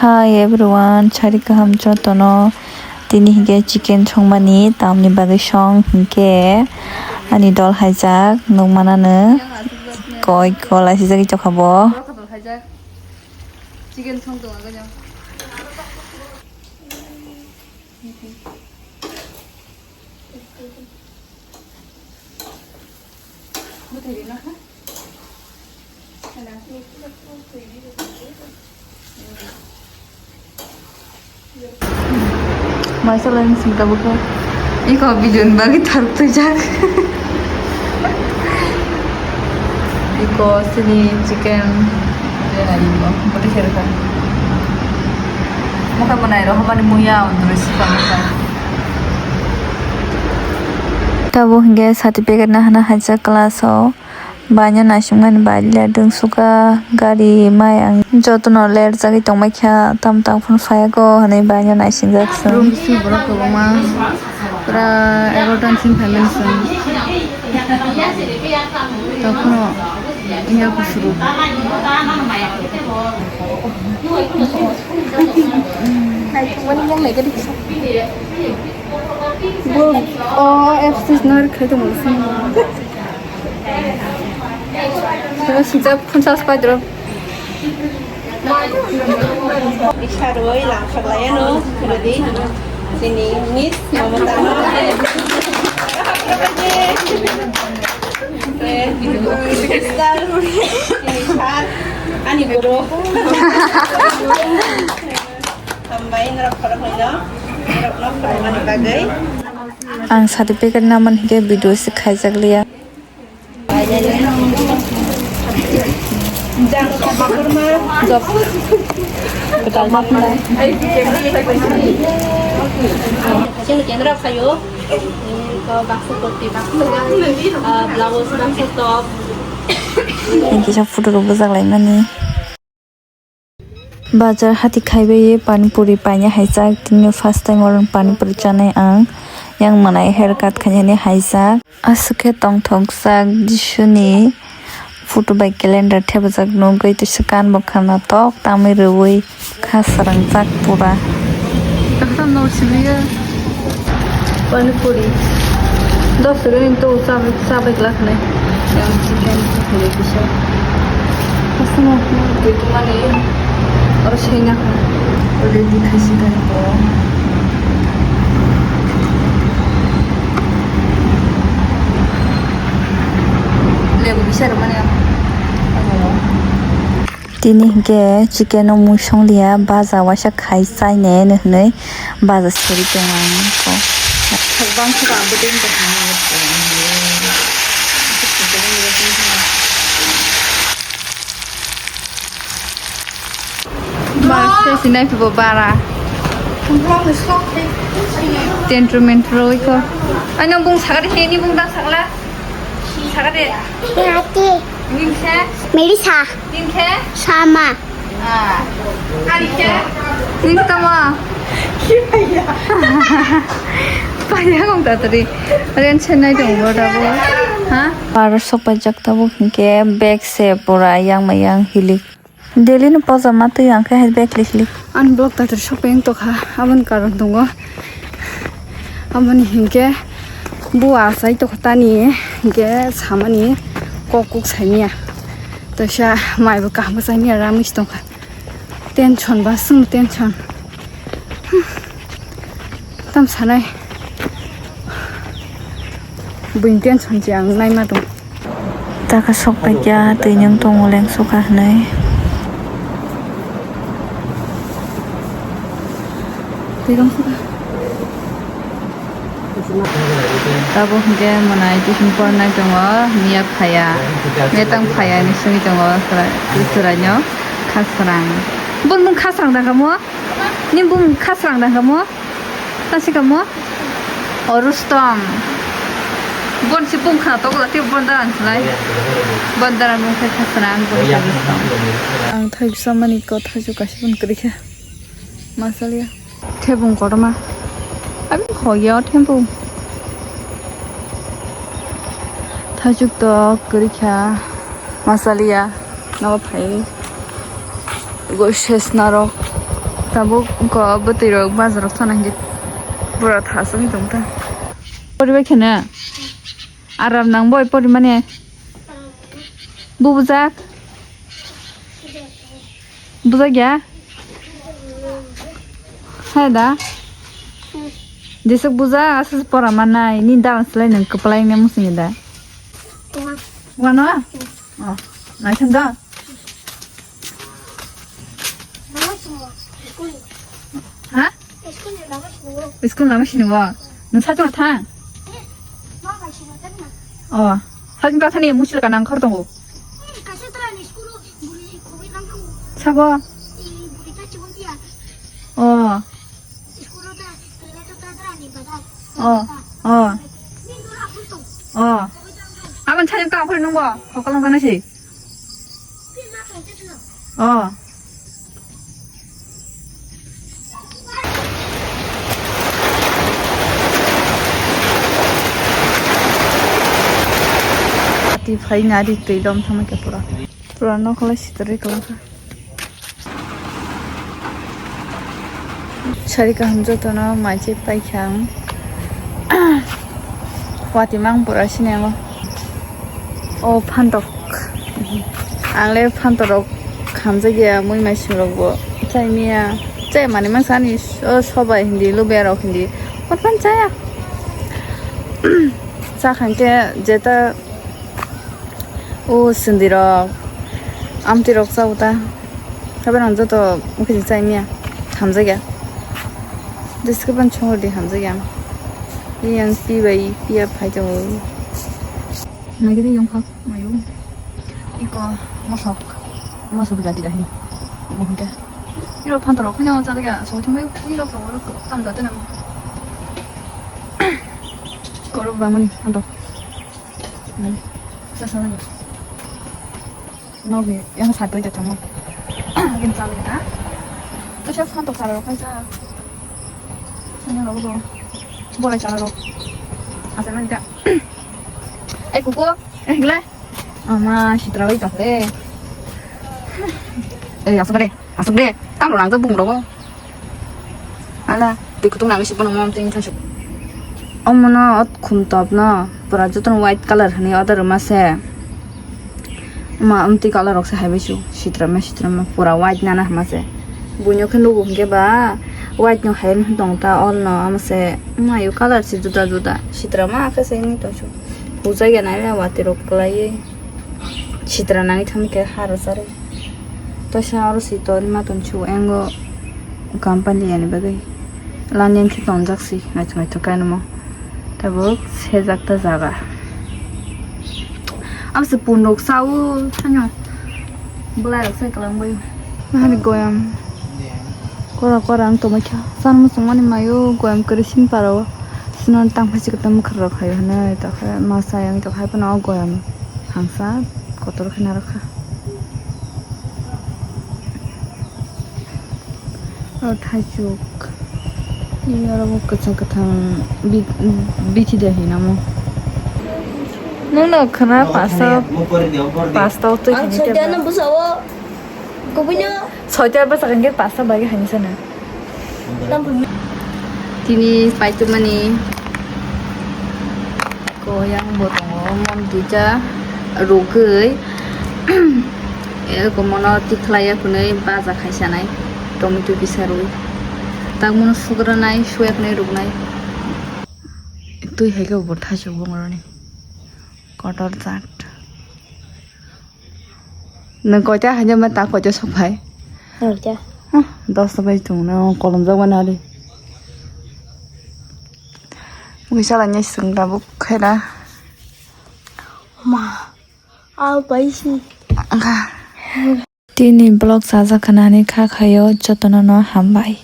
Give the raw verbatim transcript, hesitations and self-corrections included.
Hi everyone, sari kaham jotono. Tini hingke chicken songmani, tamni bagwi song hingke ani dol haijak nukmanano koi kol asijak i chokha bo. Chicken song tongo. Maisa lain sing tabuk khe. Iko video ni bagwi tharuk twijak. Iko sini chicken. Iko bote khe rwkha. Mokhe mwnai rw hwnmani muya on duri sika mokhe. Tabuk hingke certificate nahana haijak class o. Baino naisingmani bai le dwngsuka gari mai ang jotono lerjagwi tongbaikha, tam tang phano phaiyago hwnwi baino naisingjak chwng. Room bising borok kwbangma pura egarotan sini phaimani chwng. Tokno wngya kusugo. Bo o F C no khai tongmani chwng. Sijak phunchas paidro. Isaroi langkhaklaiano, khuludi. Sini Miss Mamata no. Eh, star, sini sir, ani guru. Hambai norok khoroknwino, norokno khorokmani bagwi. Ang certificate naman hingke video se khaijak liya. Ang kisa photo rok bwchak laimani. Bazar hati khaibai pani puri paina hai chak, tini first time oro pani puri chanai ang, yang mwnai haircut khainani hai chak. Aswk khe tongthok chak Jisuni photo bai calendar thepajak nugwi, tei swkang bo khwnatok tamwi rwui kha swrwngjak pura. Pani puri. Dos rwng to chabai, chabai glak nai. Yang chicken puri kisa. Asma, tui tumani. Oro sei na kha. Ready khaisi dai bo. Lebu kisa rwmani. Tini hingke chicken no mui songliya, baja waisa khai chaine hinwi baja seri tongo ang kho. Bangkha ka abodin. Bara se sinai pibo bara. Tentro mentro iko. Ano bung sagade khe ni bung da sagla. Sagade. Nati. Ning khe. Melissa. Ning khe. Sama. Ah. Ani khe. Ning tamo. Paya kong tatari. Ren chenai dong bo da bo. Ha? Bara sok pajak tabo hingke bag se pura yang mayang hilik. Daily no poja ma twi ang khe hai bag lik lik. Ani vlog tatar sok peng tokha, aboni karon tongo. Aboni hinkhe bo achai tokha tani hinkhe samani kok kuk saimanya. Toisa mai bo kaham bo saimanya ramwi se tongkha. Tension ba chwng tension. Tam sanai. Buini tension se ang naima tong. Taka sok paikya twi nwng tongo leng sukha hinwi. Twi rong sukha. Tabo hwnkhe mwnai tuition pornai tongo, miya phaiya, metang phaiya hinwi sungwi tongo chwraino khasrang. Boni mung khasrang da kamo? Ni bung khasrang da kamo? Tasi kamo? O Rustom. Bon si bung khna tok lati bon da ang slai. Bon da ang bung khe khasrang bon khe Rustom. Ang thai bisa mani ko thai su kasi bon kri khe. Masalia. Thebung kotorma. Abi hoya o thebung. Thaichuk tok kwrwi kha. Masalia. Nogo phai. Go ses narok. Tabuk wngkha bwtwi rok bazar rok thana hinwi bura thasung tong ta. Poribai kheno aram nang boi porimani. Bubujak. Bujak ya? Hai da. Jesuk bujak aswk pora manai ni dal selai nang kwplai nang musung da. Wano? Oh, naithok da. Ha? School lama sini wa. Nung satu thang. Oh, hajin ta thani musil ka nang khar tongo. Sabo. Oh. Oh. Oh. Abang chajak ta akhoi nungbo. Hokalang sana si. Oh. Ati phai nari twi dom thangma khe pura. Pura nokholai sitorwi kwlangkha. Sari kaham jotono mai se paikha ang. Watwi mang pura sini ango. O phantok. Ang le phantok rok hamjakya mui mai sing rok bo. Chai miya. Chai mani mang sani o sobai hindi lubya rok hindi. Hotpan chaya. Cha khan khe jeta. O sindi rok, amtwi rok cha o ta. Habai rang joto ukhijik chai miya, hamjakya. Description chungor di hamjakya. Yang pi bai piya phai tongo. Nagiri yong phak mayo. Iko mosok, mosok jadi dahi. Mohon ke. Iro phantok rok kheno cha jakya. So thumai iro rok tam jate nang. Korok bangmani phantok. Hmm. Sasa lagi. Nogi, yang satu aja kamu. Mungkin salah ya. Terus yang satu salah apa aja? Ini lo tuh. Boleh salah lo. Asal mana tidak? Eh, kuku. Eh, gila. Ama, si terawih tak deh. Eh, asal deh. Asal deh. Kamu orang tuh bung rogo. Ala, twi kutung nang si bono mom twi thangsi. Omono ot khum top no, pura jotono white color hani order rwma se. Ma, amtwi color rok se hai bai su, sitrama, sitrama, pura white nana hama se. Buino khe nugo hwnkhe ba, white no hai tong ta, all no, ama se, ma, yo color se juda juda, sitrama khe se wngwi tong su. Pujai ya nai le watwi rok kwlaiwi. Sitra nangwi thangwi khe ha rwcharwi. Toisa oro si tonwi ma tongsu engo company ani bagwi. Lanyang khe tongjak si naithok naithok khe namo. Tabuk sejak ta jaga. Abo se pundok sao thanyo. Bwlai rok sai kwlangwi. Nahani goyam. Kora kora ang tongwi kha. San muchungmani mayo goyam kwrwi sini para o. Sino tang phai chikita mwkhra rok hai hwnwi tokha masa yang tokha hai phano o goyam hangsa kotor khe narwkha. O thaichuk. Ni oro bo kwchang kwthang bi-, bithi de hinamo. Nwng no khna pasta, pasta o twi hini tebra. Soita bwsa hwnkhe pasta bai hai sana. Tini paitumani koyang bo tongo, mon duita rugwi, eko mono tikhlaiya hwnwi baja khai sanai, tomato bisa rwi. Tangmano sugrwnai, suya hwnwi ruknai. Twi hai khe bo thaichuk bongoroni kotor jat. Nwng koita haino ma ta koita sok phai? Koita. Huh, dosta bai tong na kolom jak mani ari. Mui sala nya sung da buk khaira. Ma, a bai si. Angkha. Tini vlog sajak khanani kha khayo jotono no hambai.